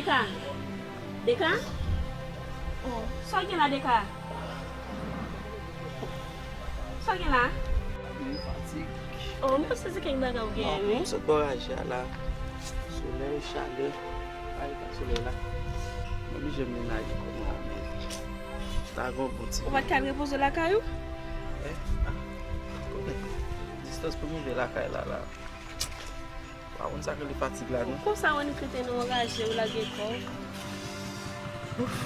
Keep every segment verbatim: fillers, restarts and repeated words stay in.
Deka. Deka? Oh, sa w gen la, Deka? Sa w gen la? Fatig. Oh, m panse se kèk bagay w genyen, wi. Non, m sot bò raje a la. Solèy, chalè. Ay, pa solèy la. M oblije mennen lari kò m la, men. Ta gon bon ti. Ou pa t ka al repoze w lakay ou? Eh, ah, konnen. Distans pou m rive lakay la, la. Pa konn sa k rele fatig la, non. Konsa, w annik rete nan yon raje, w lage kò w. Ouf.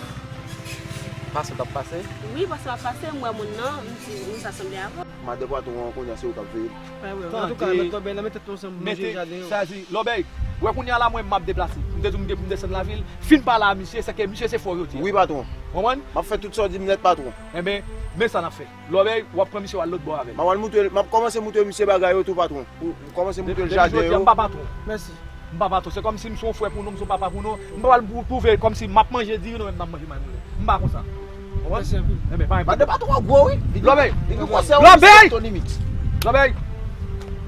Pase t ap pase? Wi, pase w ap pase, m wè moun nan, m di, m sa sanble avè w. Madan patwon an, kounye a se ou k ap veye l. Antouka, mèt Lòbèy, nan men tèt nou ansanm, nou jere jaden yo. Sa di, Lòbèy, wè kounye a la, mwen, m ap deplase. M te di w m gen pou m desann lavil. Fin pale a misye, se ke misye se fò yo di. Wi, patwon. Konprann? M ap fè tout sa w di m nèt, patwon. Enben, men sa n ap fè. Lòbèy, w ap pran misye w al lòt bò avè l. M ap al moutre, m ap kòmanse moutre misye bagay yo tou, patwon. Pou, pou kòmanse moutre l jaden yo. Depi jodi a, m pa patwon. Mèsi. M pa patwon. Se kòmsi m se yon frè pou nou, m se yon papa pou nou. M pa pral pou, pwouve kòmsi m ap manje diri nou menm n ap manje may moulen. M pa konsa. Konprann? Mèsi anpil. Enben, pa gen pwoblèm. Madan patwon an gwo, wi. Li gen, li gen konsèy, wi, Lòbèy! Tony Mix. Lòbèy!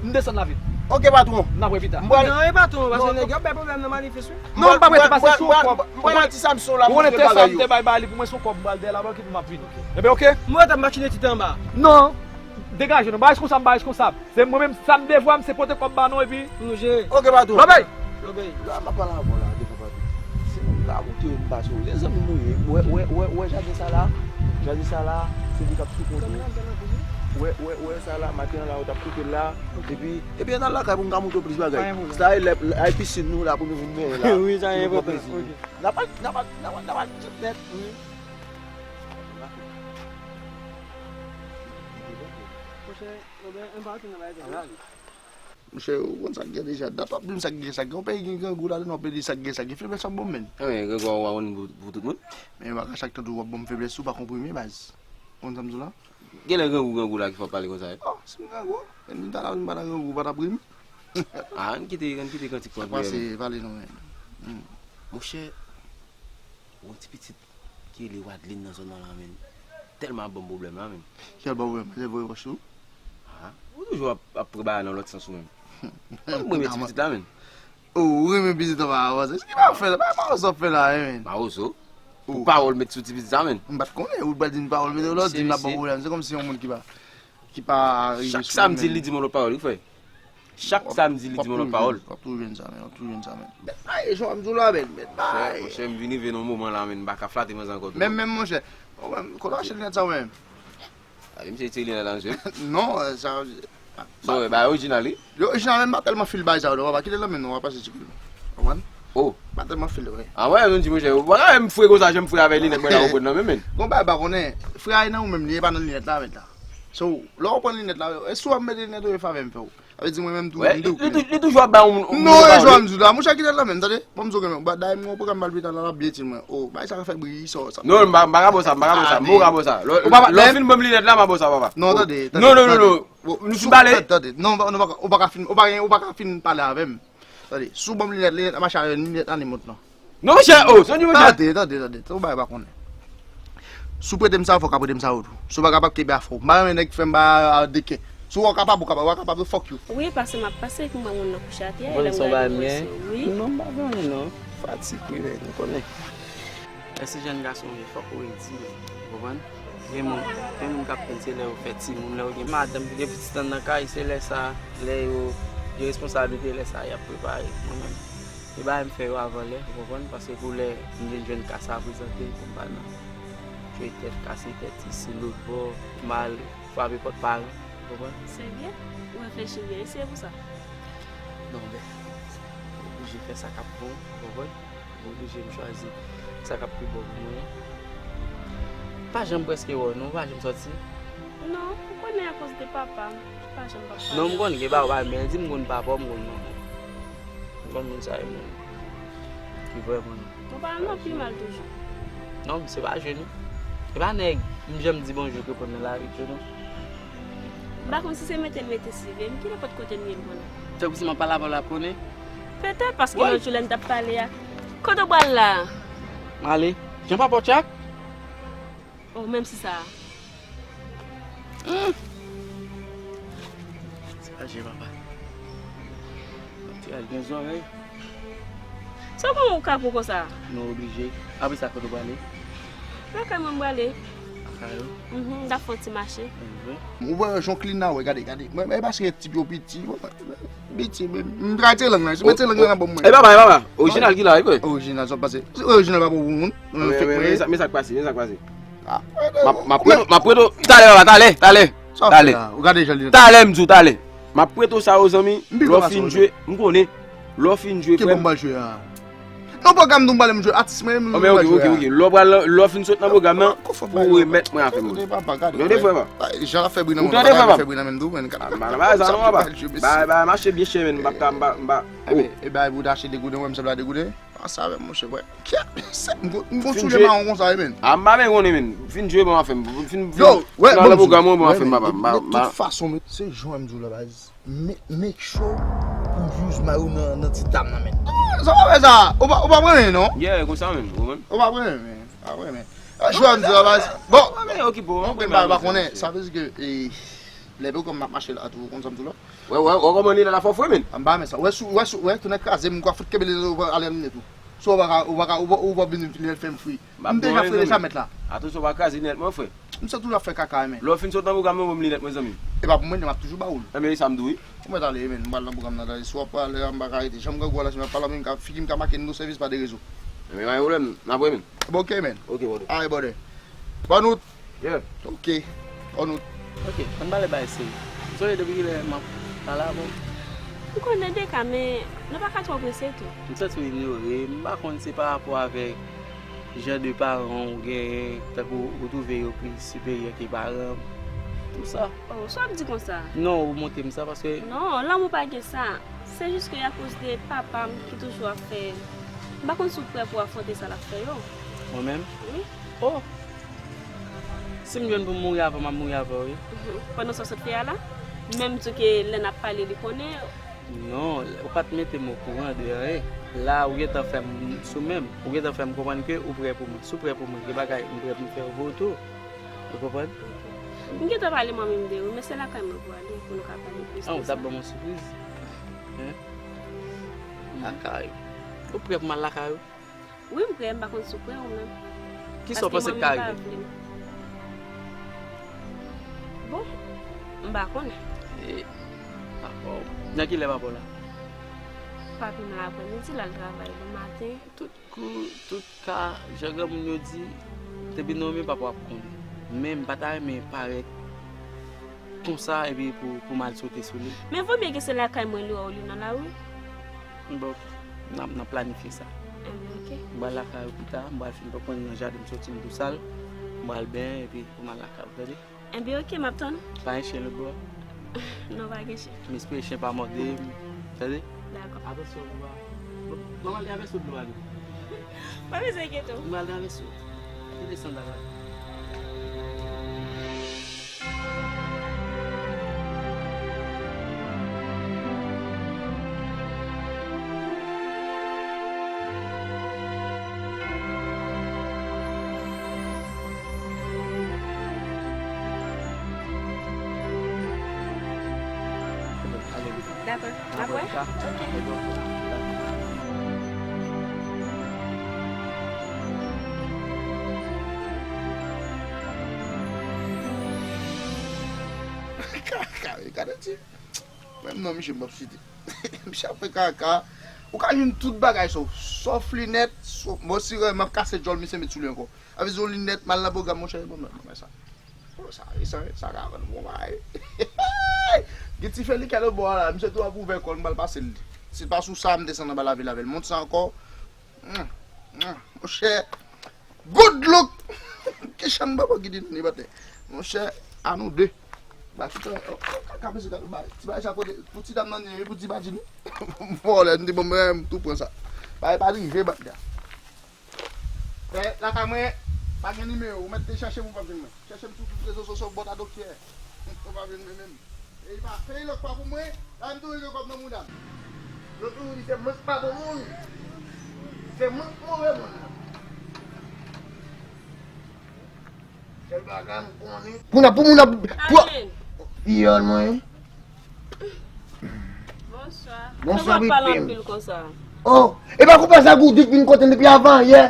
M desann lavil. Ok, patwon. N ap wè pita. M pral. Non, e patwon, paske nèg yo bay pwoblèm nan manifès, wi. Non, m pa prete pase sou kòb. M pral ti Samson la, montre bagay yo. Ou konnen tè sa m te bay ba li pou mwen sou kòb, m pral dèyè la, m kite m ap vini. Enben, oke? Mwen, t ap machine ti anba. Non. Degaje nou, bagay konsa, m bagay konsa. Se mwen menm, sa m devwa m, se pote kòb ba nou, epi. Pou nou jere. Oke, patwon. Lòbèy! Lòbèy. La, m ap pale avè w la, devan patwon. Se moun la, ou te wè m pase w. Se zanmi nou ye. Wè, wè, wè, wè jaden sa la. Jaden sa la, se li k ap sou konte. Wè, wè, wè sa la, maten an la, ou t ap koupe l la. Epi, epi, ann al lakay pou m ka montre w plis bagay. Sa e lè, ay pisin nou la pou nou vin benyen la. Wi, sa e enpòtan. N ap al, n ap al, n ap al, n ap al jip nèt. Wi. Monchè, Lòbèy, m pa antre nan bagay sa yo. Monchè, ou konn sa k gen deja. Dat w ap di m sa k gen, sa k gen. Yon peyi gen grangou ladan, w ap di sa k gen, sa k gen. Feblès w ap ban m, menn. Anben, grangou a ou pa konn pou, pou tout moun. Men yo pa ka chak tan tou w ap ban m feblès, ou pa konprime, baz. Ou konn sa m di w la? Genlè grangou, grangou la ki fè w pale konsa, wi. Oh, si m grangou, menn, m ta la, m pa ta grangou, ou pa t ap ri m. Ah, ann kite, ann kite kantik pran priye. Sa pase, pale non, menn. Hmm. Monchè, yon ti pitit ki rele Wadeline nan zòn nan la, menn. Tèlman ap ban m pwoblèm la, menn. Ki al ba w pwoblèm? Li voye wòch sou ou? Ah, ou toujou ap, ap pran bagay nan lòt sans ou menm. Mwen renmen ti pitit la, menn. Oh, ou renmen pitit an pa avanse. Ki pa w fè la? Pa mawozo w ap fè la, menn. Mawozo? Pou pawòl met sou ti pitit sa, menn. M pa t konnen, ou pral di m pawòl, men lè w di m l ap ba w pwoblèm. Se kòmsi yon moun ki pa, ki pa rive sou li menm. Chak samdi, li di m yon lòt pawòl, wi, frè. Chak samdi, li di m yon lòt pawòl. W ap toujou jwenn sa, men, w ap toujou jwenn sa, men. Bèt bagay, jan m di w la, men, bèt bagay. Monchè, monchè, m vin rive nan yon moman la, men, m pa ka flate manzè ankò tou. Menm, menm, monchè. Ou menm, kote w achte linèt sa ou menm? Gade, misye itilize linèt la, mesye. Non, sa. So, bagay orijinal, wi. Yo, orijinal, men m pa tèlman fil bagay sa yo, non, papa, kite l nan men nou, w a pase ti kou. Konprann? Oh. M pa tèlman fil, wi. Ah, wè, nou di, monchè, w pa ka wè m fre konsa, jan m fre avèk linèt mwen la, ou pran nan men, men. Gon bagay, pa konnen, fre a nan ou menm, li e pa nan linèt la, mèt la. So, lè w pran linèt la, e si w ap mete linèt ou, e favè m fè w. Sa vle di mwen menm tou, m tou. Li toujou ap bay yon moun. Non, e jwa m di w la, monchè, kite l nan men m, tande. Bon, m di w, dayè m gen yon pwogram m pral pita la, l ap byen di mwen, oh, bagay sa ka fè bri, sa, sa. Non, m pa, m pa ka ba w sa, m pa ka ba w sa. M pa ka ba w sa. Lè w fin ban m linèt la, m a ba w sa, papa. Non, tande, tande. Non, non, non, non. Nou fin pale. Tande, tande. Non, ou pa ka fin, ou pa ka fin pale avè m. Tande, si w ban m linèt, linèt la mache avè m, linèt la ni mont lan. Non, monchè, oh, sa w di, monchè? Tande, tande, tande, se yon bagay pa konnen. Si w prete m sa yo, fò w ka prete m sa yo tou. Si w pa kapab, kenbe afè w. M pa renmen nèg ki fè m bagay a de kè. Si w kapab, ou kapab, ou pa kapab, fuck you. Wi, pase m ap pase, epi m wè moun nan kouche atè, e lè m gade m wè se ou, wi. Non, m pa gen anyen, non. Fatig, wi, men, ou konnen. Lè se jèn gason w ye, fòk ou redi, ou konprann? Gen moun, gen moun k ap tann se lè yo fè timoun, lè yo gen madanm, gen pitit nan kay, se lè sa, lè yo gen responsablite, lè sa y ap prepare. Mwen menm, se bagay m fè yo avan lè, ou konprann? Paske pou lè m vin jwenn ka sa prezante, pou m pa nan jwe tèt, kase tèt, isi, lòt bò, m al frape pòt paran, ou konprann? Se byen, ou reflechi byen, e se pou sa. Non, men, ou oblije fè sa k ap bon, ou konprann? Mwen oblije m chwazi sa k ap pi bon pou mwen. Pa janm prèske wè w, non, ou pa janm sòti? Non, ou konnen akoz de papa m, pa janm papa m. Non, m konn gen papa, men di m konn papa w, m konn manman w. M konn moun sa yo, moun ki vrèman. Ou pa nan pi mal toujou. Non, se pa jwe, non. E pa nèg m janm di bonjou k reponn nan lari tou, non. M pa konn si se mete l mete si vre, m ki nenpòt kote m ye l konnen. Se pou si m ap pale avè w l ap konnen? Petèt, paske lòt jou lè n t ap pale a. Kote w pral la? M ale. Jan pa pòt chak? Oh, menm si sa. Hmm. Se pa je papa. Ti al gen zòrèy. Sa kòman ou ka pou konsa? Nou oblije. Apre sa, kote w prale? Lakay mwen m prale. Lakay ou? Mhm, m t ap fè yon ti mache. Ou wè Jonklina, wè, gade, gade. Mwen, mwen, paske tip yo piti, mwen, piti, men m tradui lang nan, si mwen tradui lang nan, bon, mwen. E papa, e papa, orijinal ki la, wi, frè. Orijinal, sa pase. Orijinal pa pou moun. Men sa k pase, men sa k pase. M ap, m ap prete w, m ap prete w. Talè, papa, talè, talè. Talè. Talè, m di w, talè. M ap prete w sa yo, zanmi. Lè w fin jwe, m konnen. Lè w fin jwe, frè m. Non, pwogram nou pale m jwe atis mwen, m pral jwe a. Ok, ok, ok. Lè w pral, lè w fin sot nan pwogram nan, pou w remèt mwen afè m. Ou tande, frè m? Jan ap fè bri nan men, fè bri nan men tou, men. Bay, bay, mache byen chè, men. M pa, m pa, m pa. E bay pou w ta achte degouden, wè m sanble a degouden. Pa sa avè m, monchè, wè. M gon soulye mawon konsa, wi, men. A, m pa byen konnen, men. Fin jwe, bon afè m. Fin, fin nan pwogram mwen, bon afè m, papa. De tout fason, men, se jan m di w la, baz. Make sure pou use mayo nan, nan ti dam nan, men. Sa pa fè sa. Ou pa, ou pa pran, non? Yeah, konsa, men. Ou konprann? Ou pa pran, men. Pa pran, men. Jwe m di la, baz. Bon. Mwen pa konnen. Sa vle di ke, eh, lè m ap mache la, tou, ou konn sa m di w la? Wè, wè, wè kòman li la, la fò fre, men. Anba, men sa. Wè, sou, wè, sou, wè, tounen kraze m, m kwa fout kenbe li, ou ale nan linèt ou. So, ou pa ka, ou pa ka, ou pa, ou pa vin linèt fèm fri. M te ka frele sa mèt la. Atansyon, pa kraze linèt mwen, frè. M santi w ap fè kaka, men. Lè w fin sot nan pwogram nan, ban m linèt mwen, zanmi. E pa pou mwen, m ap toujou ba ou l. Enben, e sa m di w, wi. Ou mèt ale, men. M pral nan pwogram nan, tale. Si w ap pale, m pa ka rete. Jan m grangou a la, si m ap pale, m ka, figi m ka make n do sèvis pa de rezo. Enben, pa gen pwoblèm. N ap wè, men. Bon, ok, men. Ok, brother. Alright, brother. Bòn wout. Yeah. Ok. Bòn wout. Ok, ann pale bagay serye. Ou sonje depi kilè m ap pale avè w? M konnen de ka, men nou pa ka twò prese tou. M santi w inyore. M pa konn se pa rapò avèk jan de paran w genyen, tankou ou twouve yo plis siperyè ke paran m. Tou sa. Oh, sa w ap di konsa? Non, ou montre m sa paske. Non, lanmou pa gen sa. Se jis ke akoz de papa m ki toujou ap fè. M pa konn si w prè pou afwonte sa l ap fè yo. Mwen menm? Wi. Oh! Si m jwenn pou m mouri avè w, m ap mouri avè w, wi. Mhm. Pandan sa w sot fè a la? Menm di w ke lè n ap pale, li konnen. Non, ou pa t mete m okouran de anyen. La, ou gentan fè m sou men m. Ou gentan fè m konprann ke ou prè pou mwen. Si w prè pou mwen, gen bagay m prè pou m fè yo pou ou tou. Ou konprann? M gentan pale mwen menm de ou, men se lakay mwen pou ale, pou nou ka pale plis de sa. Ah, ou t ap ban m yon sipriz? Hen? Lakay. Ou prè pou m al lakay ou? Wi, m prè, m pa konn si w prè ou menm. Kisa w panse k ka rive? Bon, m pa konnen. E, papa w. Nan kilè papa w la? Papi m la aprèmidi, l al travay le maten. Tout kou, tout ka, jan granmoun yo di, depi nou renmen papa w ap konnen. Men m pa ta renmen parèt konsa epi pou, pou m al sote sou li. Men vo mye ke se lakay mwen li wè w li nan lari. Bon, n ap, n ap planifye sa. Enben, ok. M pral lakay ou pita, m pral fin pran nan jaden, m soti m tou sal, m pral benyen epi pou m al lakay ou, tande? Enben, ok, m ap tann ou. Pa gen chen lòt bò? Non, pa gen chen. M espere chen pa mòde m, tande? Dakò. Atansyon pou pa. Bon, m al travèse dlo a tou. Pa bezwen enkyete w. M al travèse. Li desann la. Dakò. Apre? Ok. Kaka, gade ti. Menm non, misye m p ap site. Misye ap fè kaka. Ou ka jwenn tout bagay sa, sòf linèt, sòf, bon, si m ap kase djòl, misye met sou li ankò. Avè yon linèt, m al nan pwogram, monchè, bon, non, non, sa. Oh, sa, sa, sa ka vann bon bagay. Gen ti fè li kè lòt bò a la, misye tou ap ouvè kò l, m pral pase l. Si l pa sou sa, m desann anba lavil avè l. Mont sa ankò. Hum, hum, monchè. Good look! Ki chan baba ki di nou li batè. Monchè, a nou de. Ba, tout sa, oh, oh, kaka, mesye, kaka, ba, ti bagay sa kote, pou ti dam nan, ni pou ti badji nou. Vòlè, m di, bon, mwen, m tou pran sa. Ba, e pa rive, bat, gars. Fè lakay mwen, pa gen nimewo, ou mèt te chèche m, ou p ap jwenn mwen. Chèche m sou tout rezo sosyo, bòt a doktè. Ou p ap jwenn mwen menm. E pa fè lòt fwa pou mwen, la m toujou gen kòb nan mouda m. Yo toujou di se mank pa bon moun. Se mank move moun. Sèl bagay m konnen. Pou n ap, pou moun ap, pou. Fiyòl mwen. Bonswa. Bonswa, Pipi. Sa w ap pale anpil konsa? Oh, e pa konpa sa Goudi k vin kote m depi avan yè.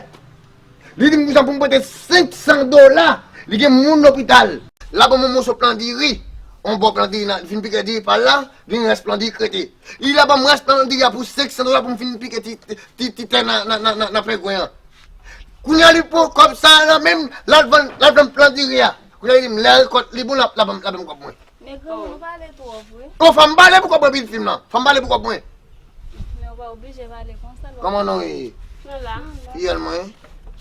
Li di m konsa pou m prete senk san dola. Li gen moun lopital. L ap ban mwen yon moso plan diri. Yon bò plan diri nan, fin pike diri pa l la, gen rès plan diri k rete. Li la ban m rès plan diri a pou senk san dola pou m fin pike ti, ti, ti tè nan, nan, nan, nan, nan pengwen an. Kounye a li pran kòb sa a nan men m, l al vann, l al vann plan diri a. Kounye a li di m lè rekòt li bon, l ap, l ap ban m, l ap ban m kòb mwen. Men granmoun, ou pale twò vre. Oh, fò m pale pou kòb mwen, pitit fi m nan. Fò m pale pou kòb mwen. Men ou pa oblije pale konsa, l pa Kòman non ye? Nou la. Fiyèl mwen.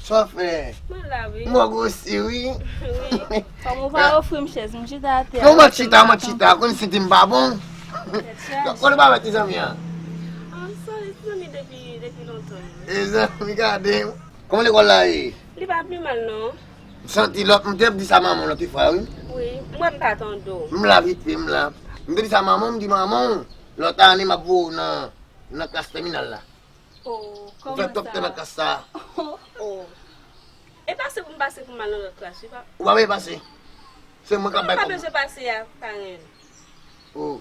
Sa w fè? Mwen la, wi. Mwen gwosi, wi. Wi. Kòm ou pa ofri m chèz, m chita atè a. Non, mwen chita, mwen chita. Konn si ti m pa bon. Tèt chaje. Kote w pa wè ti zanmi an? Ah, sorry, ti zanmi depi, depi lontan. E zanmi, gade m. Kòman lekòl la ye? Li pa pi mal, non. M santi lòt, m te di sa manman w lòt fwa, wi. Wi, m wè m pa tande w. M la vit fe, m la. M te di sa manman w, m di manman w, lòt ane m ap voye w nan, nan klas tèminal la. Oh, kòman sa? Ou fè top tè nan klas sa. Oh. E pase pou m pase pou m al nan lòt klas, wi, pa. Ou pa bezwen pase. Se mwen k ap bay kòb. Ou pa bezwen pase a, parenn. Oh.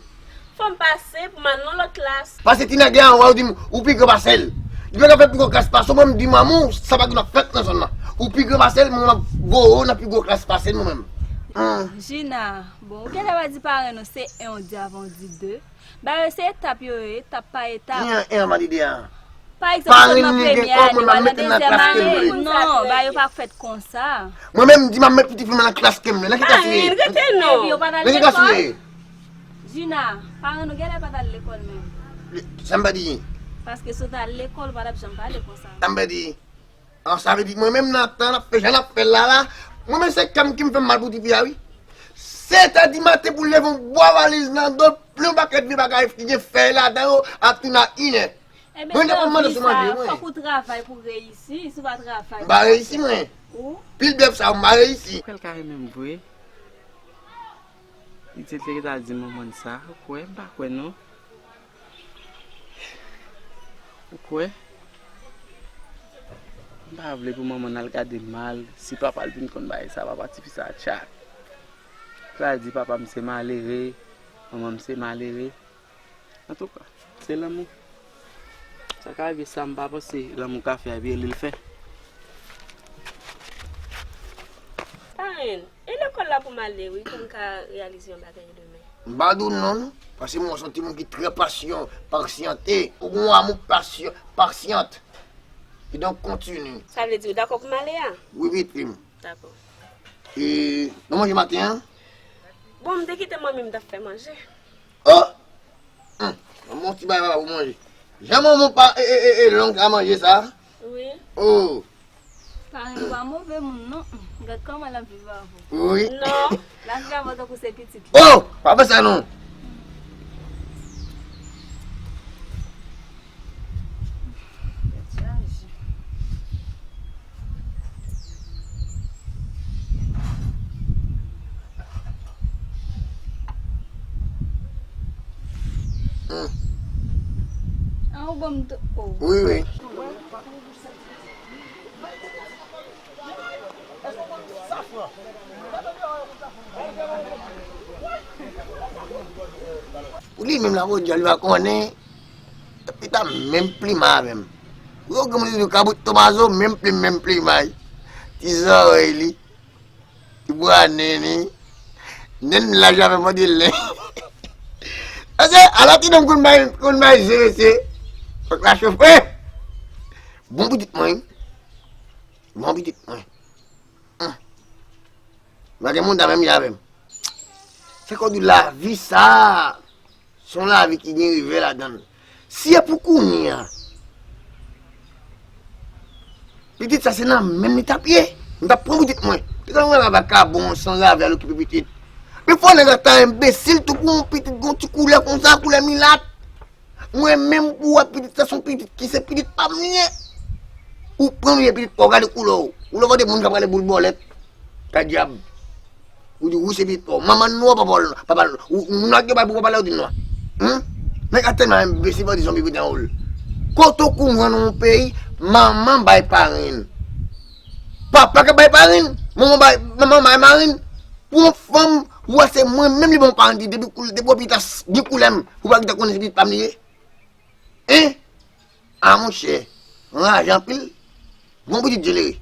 Fò m pase pou m al nan lòt klas. Pase ti nèg la anwo a, ou di m, ou pi gran pase l. Li pa ka fè pi gwo klas pase w, mwen m di manman w, sa pa gen ap fèt nan zòn nan. Ou pi gran pase l, mwen m ap voye w nan pi gwo klas pase l mwen menm. Hmm. Jina, bon, ou genlè pa di parenn ou se en ou di avan ou di de. Ba yo se etap yo ye, etap pa etap. Ki an, en an pa di de a? Pa egzanp, ou sot nan premyè ane, w al nan dezyèm ane. Non, ba yo pa fèt konsa. Mwen menm, m di m ap met pitit fi m nan klas ke m nan. Nan ki klas li ye? Nan ki klas li ye? Jina, paran nou genlè pa t al lekòl menm. Sa m pa di? Paske si w t al lekòl, ou pa t ap janm pale konsa. Sa m pa di? An, sa vle di mwen menm nan tan n ap fè jan n ap fè l la la, mwen menm se kè m ki m fè m mal pou tifi a wi. Sèt è di maten pou leve yon bwa valiz nan do, plen yon pakèt vye bagay ki gen fèy ladan yo, ap tounen a inè. Mwen depi m mande sou manje mwen. Fòk ou travay pou reyisi, si w pa travay. M pa reyisi mwen. Pil bèf sa yo m pa reyisi. Ou kwè l ka renmen m vre? Li di l te gentan di manman l sa, ou kwè? M pa kwè non. Ou kwè? M pa vle pou manman l al gade mal, si papa l vin konn bagay sa, papa tifi sa a tchak. Pral di papa m se malere, manman m se malere. Antouka, se lanmou. Sa ka rive sa m pa panse lanmou ka fè a, epi e li l fè. Parenn, e lekòl la pou m ale wi, pou m ka reyalize yon bagay demen. M pa di w non, paske mwen se yon timoun ki trè pasyan, pasyante. Ou gen yon amou pasyan, pasyant. Kidonk kontini. Sa vle di ou dakò pou m ale a? Wi, pitit fi m. Dakò. E, nou manje maten an? Bon, m te kite manmi m t ap fè manje. Oh! Hum, yon ti bagay papa pou manje. Jan manman w pa e, e, e, e long a manje sa? Wi. Oh. Paran yo pa move moun non. Hum, gad kòman l ap viv avè w. Wi. Non. L ap viv avè w tankou se pitit li. Oh! Pa fè sa non. Tèt chaje. Hum. An ou ban m to. Oh. Wi, wi. Pou li menm la, bon, li pa konnen. Pita menm plim avè m. Yo, granmoun yo di kabout tomazo, menm plim, menm plimay. Ti zòrèy li. Ti bwa nen li. Nen laj avè m, on dirait len. Paske, alò ti nonm konn bay, konn bay je, mesye. Fòk la chofe. Bon pitit mwen. Bon pitit mwen. Hum. Pa gen moun ta menm jan avè m. Se kòm di lavi sa a, se yon lavi ki gen revè ladan l. Si e pou kounye a, pitit sa se nan men m li t ap ye, m t ap pran pitit mwen. Li konn wè la vakabon, san revè al okipe pitit. Men fò nèg la ta enbesil tou pou yon pitit gon ti koulè konsa, koulè milat. Mwen menm pou wè pitit sa se yon pitit ki se pitit pa m li ye. Ou pran m ye pitit pa w, gade koulè w. Ou lè w gade moun k ap rale boul bòlèt. Ka dyab. Ou di wi se pitit pa w. Manman n nwa, papa l, papa l, ou, ou nwa ki bay pou papa l la, ou di nwa. Hum? Nèg la tèlman enbesil, pa di zonbi biten wòl. Kote w konprann nan yon peyi, manman bay parenn. Papa ka bay parenn, manman bay, manman bay marenn. Pou yon fanm, ou wè se mwen menm li ban yon parenn di depi koul-, depi w pi tas gen koulè m, ou pa gentan konnen se pitit pa m li ye? Hein? A monchè, anraje anpil. Bon pitit Djelere.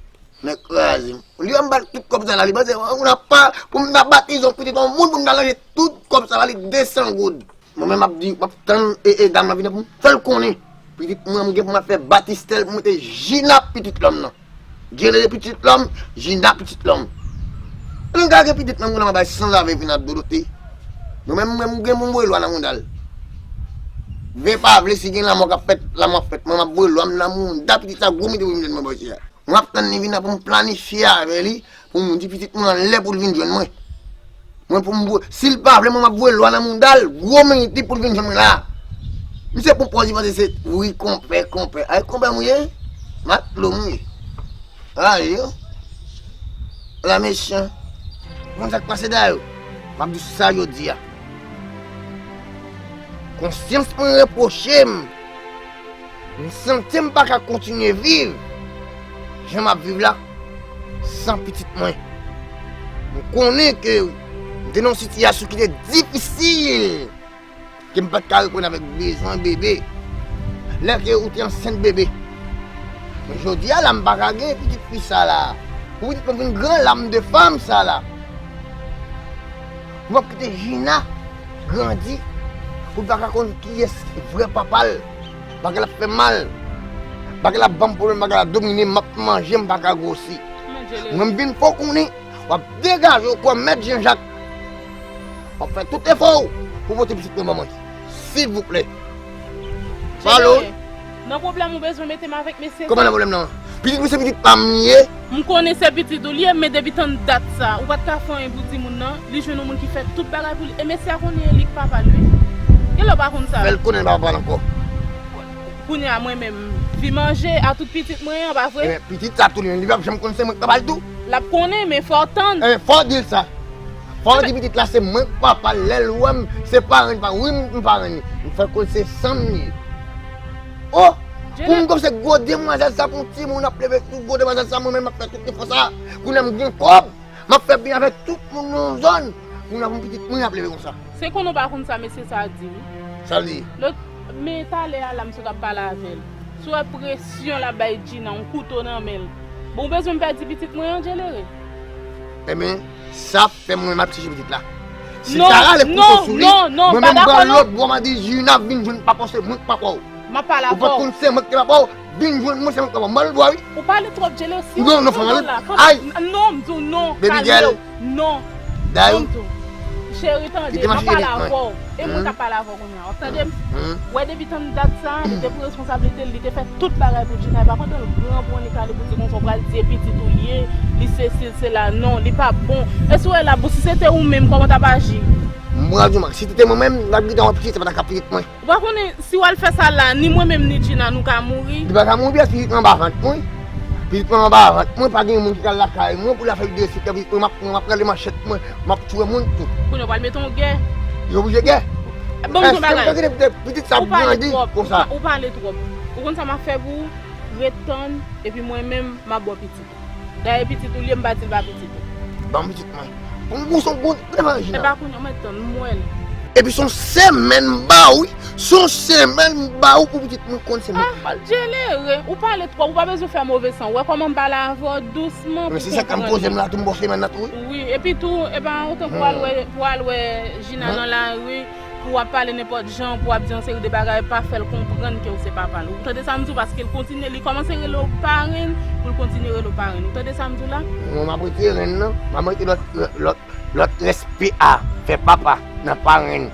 Nèg kraze m. Li wè m ba l tout kòb sa la, li panse, ou nan pa, pou m ta batize yon pitit yon moun, pou m ta lanje tout kòb sa la, li de san goud. Mwen menm m ap di, m ap tann e, e dam nan vini pou m fè l konnen. Pitit mwen, m gen pou m al fè batistè l, pou m mete Jina pitit lòm nan. Djelere pitit lòm, Jina pitit lòm. Mwen ka gen pitit nan moun nan, m ap bay san zave vin ap dodote. Mwen menm, mwen, m gen pou m voye lwa nan mouda l. Vle pa vle, si gen lanmò k ap fèt, lanmò ap fèt. Mwen, m ap voye lwa m nan mouda pitit sa, gwo midi pou vin jwenn mwen bò isi a. Mwen ap tann li vin nan pou m planifye avè li, pou m di pitit mwen anlè pou l vin jwenn mwen. Mwen pou m voye, si l pa vle, mwen m ap voye lwa nan mouda l, gwo midi pou l vin jwenn mwen la. Misye pou pòz li panse se, wi, konpè, konpè. Ay, konpè m ye? Matlo m ye. Ay, yo. La mechan. Konn sa k pase dayè. M ap di sa jodi a. Konsyans mwen repwoche m. M santi m pa ka kontinye viv jan m ap viv la san pitit mwen. M konnen ke m te nan yon sitiyasyon ki te difisil, ke m pa t ka reponn avèk bezwen bebe. Lè ke ou te ansent bebe. Men jodi a la, m pa ka gen pitit fi sa la. Pou pitit mwen vin gran lam de fanm sa la. Pou m ap kite Jina grandi, pou l pa ka konn kiyès ki vrè papa l. Bagay la ap fè m mal. Bagay la ap ban m pwoblèm, bagay la domine m, m ap manje, m pa ka gwosi. Mwen, m vin fè w konnen, w ap degaje w kòm mèt Jan Jak. W ap fè tout efò w pou pote pitit mwen ban mwen. Silvouplè. Pale w. Nan pwoblèm ou bezwen mete m avèk mesye sa? Kòman nan pwoblèm nan? Pitit mwen se pitit pa m li ye. M konnen se pitit ou li ye, men depi tann dat sa, ou pa t ka fè anyen pou timoun nan, li jwenn yon moun ki fè tout bagay pou li. E mesye a konnen li k papa l wi. Genlè w pa konn sa. Fè l konnen l pa papa l ankò. Kounye a mwen menm, vi manje a tout pitit mwen an, pa vre? Ebyen, pitit sa tou li menm, li p ap janm konn se mwen k papa l tou. L ap konnen, men fò w tann. Ebyen, fò w di l sa. Fò w di pitit la se mwen k papa l, lè l wè m, se parenn pa, wi m, m parenn li. M fè l konn se san m li ye. O! Pou m kòmsi gwo demwazèl sa, pou yon timoun ap leve tou gwo demwazèl sa, mwen menm m ap fè tout efò sa. Kounye a m gen kòb, m ap fè byen avèk tout moun nan yon zòn. Kounye a pou m pitit mwen ap leve konsa. Se konnen w pa konn sa mesye sa a di wi. Sa l di? Lòt, men talè a la m sot ap pale avè l. Si w wè presyon l ap bay Gina, yon kouto nan men l. Bon, ou bezwen m pèdi pitit mwen an, Djelere? Ebyen, sa fè mwen m ap chèche pitit la. Si l ta rale kouto sou li, mwen menm m pran lòt bò, m a di Gina vin jwenn papa w, se mwen k papa w. M ap pale avè w. Ou pa t konn se mwen ki te papa w, vin jwenn mwen, se mwen k papa w. M ba l dwa wi. Ou pale twòp, Djelere. Non, non, fè mal. Ay. Non, m di w non. Baby girl. Non. Dayou. Cheri, tande, m ap pale avè w. E mwen k ap pale avè w kounye a. W ap tande m? Wè, depi tann dat sa, li te pran responsablite l, li te fè tout bagay pou Gina. E pa pandan l gran pran li k ale pou di konsa, w pral di e pitit ou li ye, li sesi, l sela. Non, li pa bon. E si w wè l ap bon, si se te ou menm, kòman w t ap aji? M pral di w, Max, si te te mwen menm, l ap gentan wè pitit, se pa ta ka pitit mwen. Ou pa konnen si w al fè sa la, ni mwen menm ni Gina nou ka mouri. Li pa ka mouri, pitit mwen anba vant mwen. Pitit mwen anba vant mwen, pa gen moun ki ka al lakay mwen pou l al fè l desi, pitit mwen, m ap, m ap rale manchèt mwen, m ap touye moun tou. Kounye a w pral mete yon gè. Li oblije gè. Bon, m di yon bagay. Èske m ka kite pitit sa ap grandi konsa? Ou pale twòp. Ou konn sa m ap fè pou ou? Ret tann, epi mwen menm, m ap ba w pitit. Dayè pitit ou li ye, m pa di l pa pitit ou. Ban m pitit mwen. Pou m bouson goud, devan Gina. E pa kounye a, mwen tann, m wè l. Epi se yon semèn m ba ou, wi. Se yon semèn m ba ou pou pitit mwen konn se mwen ki ba l. Djelere, ou pale twòp, ou pa bezwen fè move san. Ou wè kòman m pale avè w dousman pou konprann. Men se sa k ap poze m la tou, m ba w semèn nan tou, wi. Wi, epi tou, e pa otan pou al wè, pou al wè Gina nan lari. Pou w ap pale nenpòt jan, pou w ap di yon seri de bagay, pa fè l konprann ke w se papa l. Ou tande sa m di w? Paske l kontinye, li kòmanse rele w parenn, pou l kontinye rele w parenn. Ou tande sa m di w la? Mwen, m ap retire renn nan, m ap mete lòt, lòt, lòt respè a fè papa nan parenn.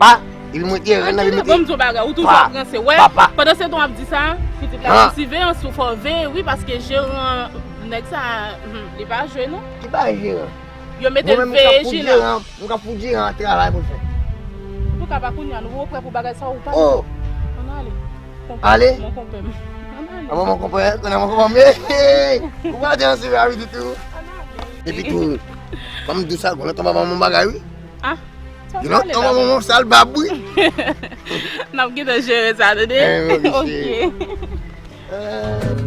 Pa, epi m retire renn nan, epi m mete pa, papa. Bon, m di w bagay, ou toujou ap ranse. Wè, pandan se tan w ap di sa, pitit la sou siveyans ou, fò w veye, wi, paske jeran nèg sa, hmm, li pa jwe, non. Ki pa jeran? Yo mete l veye Gina. Mwen menm, m ka fout jeran, m ka fout jeran travay pou l fè. Antouka, pa kounye a, nou poko prè pou bagay sa, ou pale. Oh! Ann ale. Ale? Mon konpè m. Ann ale. A bon, mon konpè, konnen mon konpè m. Hey, hey! Ou pa di ansi, a, wi, ditou. Ann ale. Epi tou, ban m di w sa, gon lontan papa m yon bagay, wi. Ah, sa w pale la. Gon lontan papa m yon sal bab, wi. N ap gentan jere sa, tande? Eh, ok. Eh.